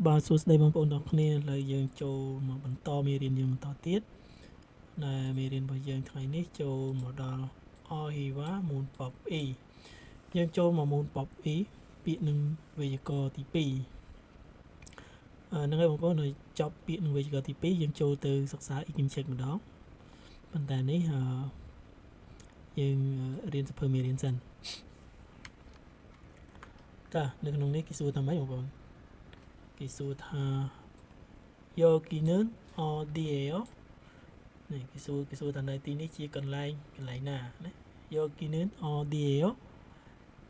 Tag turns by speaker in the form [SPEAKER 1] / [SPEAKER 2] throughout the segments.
[SPEAKER 1] បាទសួស្តីបងប្អូនទាំងគ្នាឥឡូវយើងចូលមកបន្តមេរៀនយើងបន្តទៀតដែលមេរៀនរបស់យើងថ្ងៃនេះចូលមកដល់ Ohiwa Moon Pop E យើងចូលមក Moon Pop E ពាក្យនឹងវេយ្យាករណ៍ទី2ហ្នឹងហើយបងប្អូនហើយចប់ពាក្យនឹងវេយ្យាករណ៍ទី2យើងចូលទៅសិក្សា English ម្ដងប៉ុន្តែនេះយើងរៀនសភៅមេរៀនសិនតានៅក្នុងនេះគេសួរថាម៉េចបងប្អូនគេសួរថា 여기는 어디예요 នេះគេសួរថានៅទីនេះជាកន្លែងកន្លែងណាណា 여기는 어디예요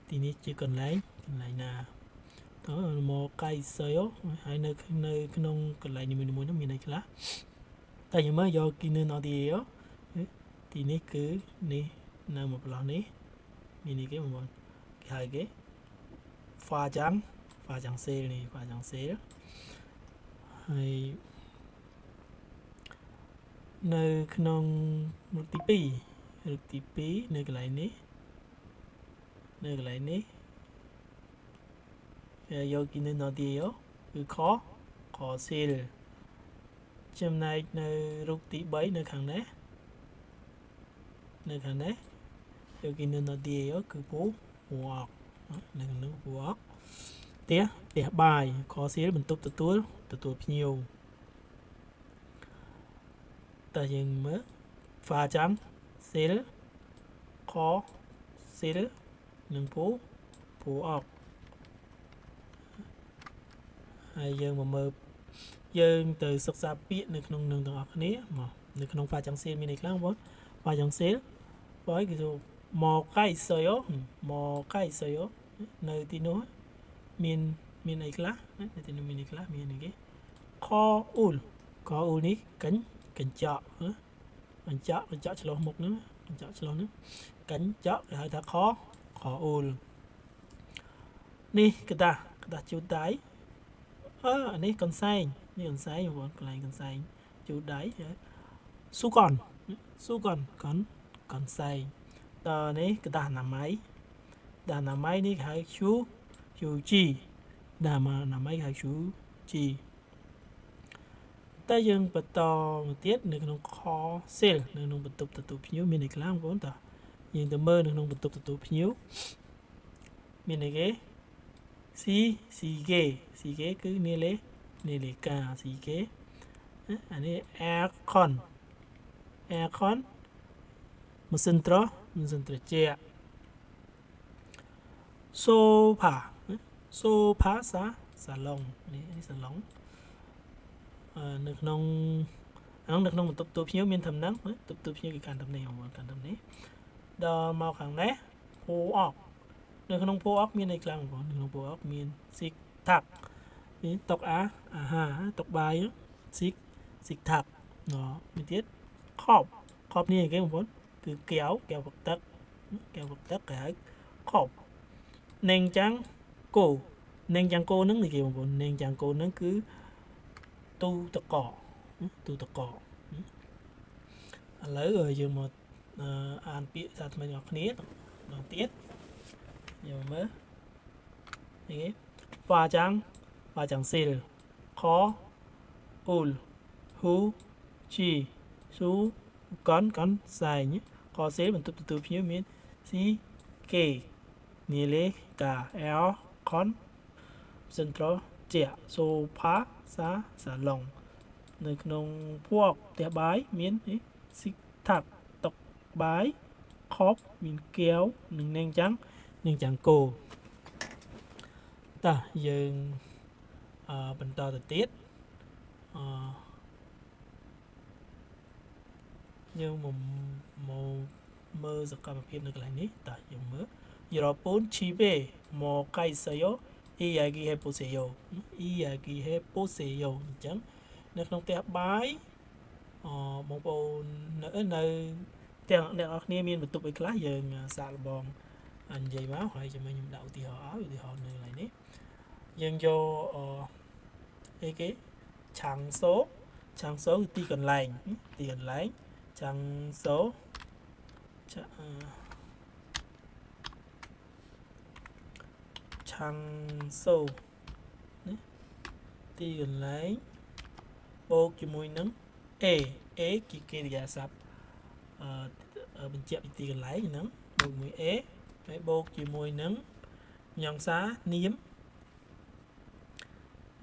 [SPEAKER 1] ទីនេះជាកន្លែងកន្លែងណាតើមកកៃសយហើយនៅនៅក្នុងកន្លែងនីមួយៗនោះមានអីខ្លះតែយើងមើល 여기는 어디예요 ទីនេះគឺនេះនៅមួយប្លោះនេះមាននេះគេបងប្អូនគេហៅគេហ្វាចាំងហ្វាចាំងសេលនេះហ្វាចាំងសេលហើយនៅក្នុងរូបទី2រូបទី2នៅកន្លែងនេះនៅកន្លែងនេះ여기는 어디예요 គឺខខស៊ីលចំណែកនៅរូបទី3នៅខាងនេះនៅខាងនេះ여기는 어디예요 គឺពូពូអកនៅក្នុងនោះពូអកផ្ទះផ្ទះបាយខស៊ីលបន្ទប់ទទួលទទួលភ្ញៀវតើយើងមើលហ្វាចាំស៊ីលខស៊ីលនិងពូពូអកហើយយើងមកមើលយើងទៅសិក្សាពាក្យនៅក្នុងនឹងទាំងអស់គ្នាមកនៅក្នុងហ្វាចាំងស៊ីលមានអីខ្លះបងប្អូនហ្វាចាំងស៊ីលបើគេទៅមកកៃសយមកកៃសយនៅទីនោះមានមានអីខ្លះនៅទីនោះមានអីខ្លះមានអីគេខអ៊ូលខអ៊ូលនេះកញ្កញ្ចក់កញ្ចក់កញ្ចក់ឆ្លោះមុខហ្នឹងកញ្ចក់ឆ្លោះហ្នឹងកញ្ចក់គេហៅថាខខអ៊ូលនេះกระดาษกระดาษជូតដៃអឺអានេះកន្សែងនេះកន្សែងបងប្អូនកន្លែងកន្សែងជូតដៃស៊ូកនស៊ូកនកនកន្សែងតនេះกระดาษអនាម័យกระดาษអនាម័យនេះគេហៅឈូឈូជីដាអនាម័យគេហៅឈូជីតែយើងបន្តមកទៀតនៅក្នុងខសិលនៅក្នុងបន្ទប់ទទួលភ្ញៀវមានអីខ្លះបងប្អូនតើយើងទៅមើលនៅក្នុងបន្ទប់ទទួលភ្ញៀវមានអីគេស៊ីស៊ីគេស៊ីគេគឺនាលេនាឡិកាស៊ីគេអានេះ aircon aircon ម៉ាស៊ីនត្រម៉ាស៊ីនត្រជាក់សូផាសូផាសាសាឡុងនេះសាឡុងនៅក្នុងហ្នឹងនៅក្នុងបន្ទប់ទទួលភ្ញៀវមានធំហ្នឹងបន្ទប់ទទួលភ្ញៀវគេកាន់ធំនេះបងប្អូនកាន់ធំនេះដល់មកខាងនេះភូអកនៅក្នុងភូអកមានអីខ្លះបងប្អូននៅក្នុងភូអកមានស៊ីកថាក់មានតុកអាអាហារតុកបាយស៊ីកស៊ីកថាក់ណមានទៀតខប់ខប់នេះអីគេបងប្អូនគឺកែវកែវផឹកទឹកកែវផឹកទឹកគេហៅខប់នេងចាំងគោនេងចាំងគោហ្នឹងនេះគេបងប្អូននេងចាំងគោហ្នឹងគឺទូតកទូតកឥឡូវយើងមកអានពាក្យសាថ្មីរបស់គ្នាម្ដងទៀតយើងមើលនេះហ្វាចាំងហ្វាចាំងស៊ីលខអ៊ូលហ៊ូជីស៊ូកនកនសែងខស៊ីលបន្ទប់ទទួលភ្ញៀវមានស៊ីគេនីលេកាអែលខនសិនត្រូជាសូផាសាសាឡុងនៅក្នុងភួកផ្ទះបាយមានស៊ីថាក់តុកបាយខប់មានកែវនិងនាងចាំងនាងចាំងគោតោះយើងអឺបន្តទៅទៀតអឺយើងមកមកមើលសកម្មភាពនៅកន្លែងនេះតោះយើងមើល여러분 집에 뭐가 있어요 이야기해 보세요 이야기해 보세요 អញ្ចឹងនៅក្នុងផ្ទះបាយអបងប្អូននៅនៅទាំងអ្នកនរគ្នាមានបន្ទប់អីខ្លះយើងសាកល្បងនិយាយមកហើយចាំខ្ញុំដាក់ឧទាហរណ៍ឲ្យឧទាហរណ៍នៅកន្លែងនេះយើងយកអអីគេឆាំងសូឆាំងសូគឺទីកន្លែងទីកន្លែងឆាំងសូឆាំងសូនេះ ទីកន្លែងបូកជាមួយនឹង A A គឺកិរិយាសព្ទអឺបញ្ជាក់ពីទីកន្លែងហ្នឹងបូកមួយ A ហើយបូកជាមួយនឹងញងសានាម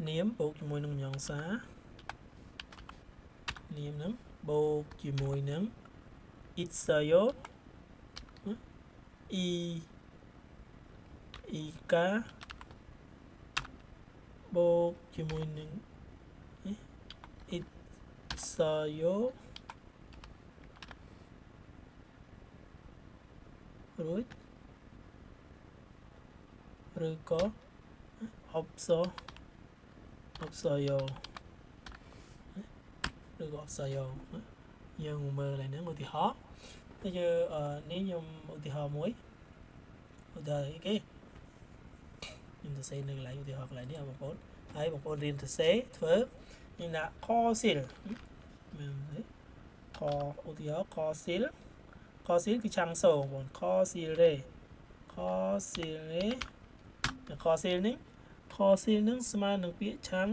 [SPEAKER 1] នាមបូកជាមួយនឹងញងសានាមហ្នឹងបូកជាមួយនឹង itsayo i i k បូកជាមួយនឹង itsayo រួចឬក៏ opso opsoyo ឬក៏ opsoyo យើងមើលឡើងហ្នឹងឧទាហរណ៍ទៅយើងនេះខ្ញុំឧទាហរណ៍មួយឧទាហរណ៍អីគេខ្ញុំសរសេរនៅកន្លែងឧទាហរណ៍កន្លែងនេះបងប្អូនហើយបងប្អូនរៀនសរសេរធ្វើខ្ញុំដាក់ 거실 មែនទេខឧទាហរណ៍ 거실 거실 គឺ 장소 បងប្អូន 거실에 거실에 거실 នេះ 거실 នឹងស្មើនឹងពាក្យឆាំង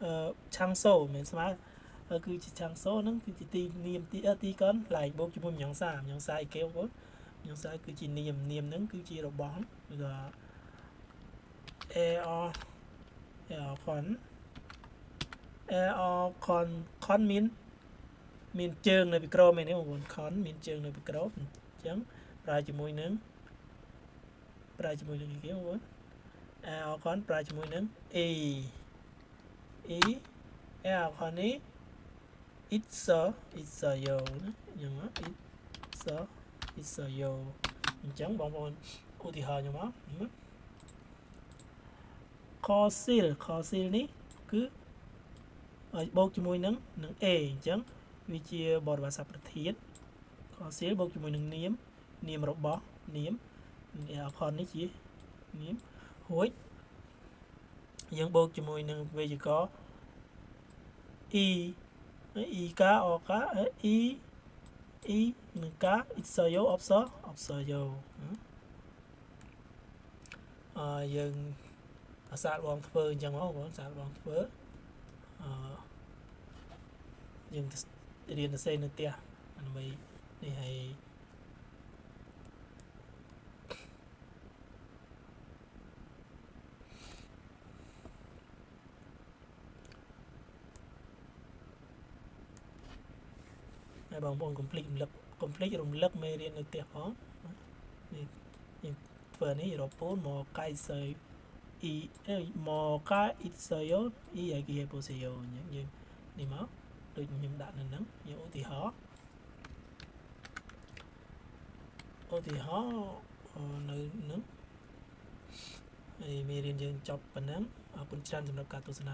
[SPEAKER 1] អឺ 장소 មិនស្មើគឺជា 장소 ហ្នឹងគឺជាទីនាមទីទីកន្លែងបូកជាមួយ 명사 명사 អីគេបងប្អូន 명사 គឺជានាមនាមហ្នឹងគឺជារបស់ឬក៏ air aircon aircon con មានមានជើងនៅពីក្រោមនេះបងប្អូន con មានជើងនៅពីក្រោមអញ្ចឹងប្រើជាមួយនឹងប្រើជាមួយនឹងអីគេបងប្អូន aircon ប្រើជាមួយនឹង a e aircon នេះ 있어 있어요 ណាខ្ញុំមក 있어 있어요 អញ្ចឹងបងប្អូនឧទាហរណ៍ខ្ញុំមក 거실 거실 នេះគឺបូកជាមួយនឹងនឹង a អញ្ចឹងវាជាបរិវារស័ព្ទប្រធាន 거실 បូកជាមួយនឹងនាមនាមរបស់នាម aircon នេះជានាមរួចយើងបូកជាមួយនឹងវេយ្យាករណ៍ e e k o k e e នឹង k 있어요 없어 없어요 អឺយើងអាសាបងធ្វើអញ្ចឹងមកបងសាបងធ្វើអឺយើងរៀនសរសេរនៅផ្ទះដើម្បីនេះហើយហើយបងប្អូនកុំភ្លេចរំលឹកកុំភ្លេចរំលឹកមេរៀននៅផ្ទះផងនេះយើងធ្វើនេះរពូនមកកៃសើ 이 뭐가 있어요 이야기해 보세요 អញ្ចឹងយើងនេះមកដូចខ្ញុំដាក់នៅហ្នឹងយើងឧទាហរណ៍ឧទាហរណ៍នៅហ្នឹងហើយមេរៀនយើងចប់ប៉ុណ្ណឹងអរគុណច្រើនសម្រាប់ការទស្សនា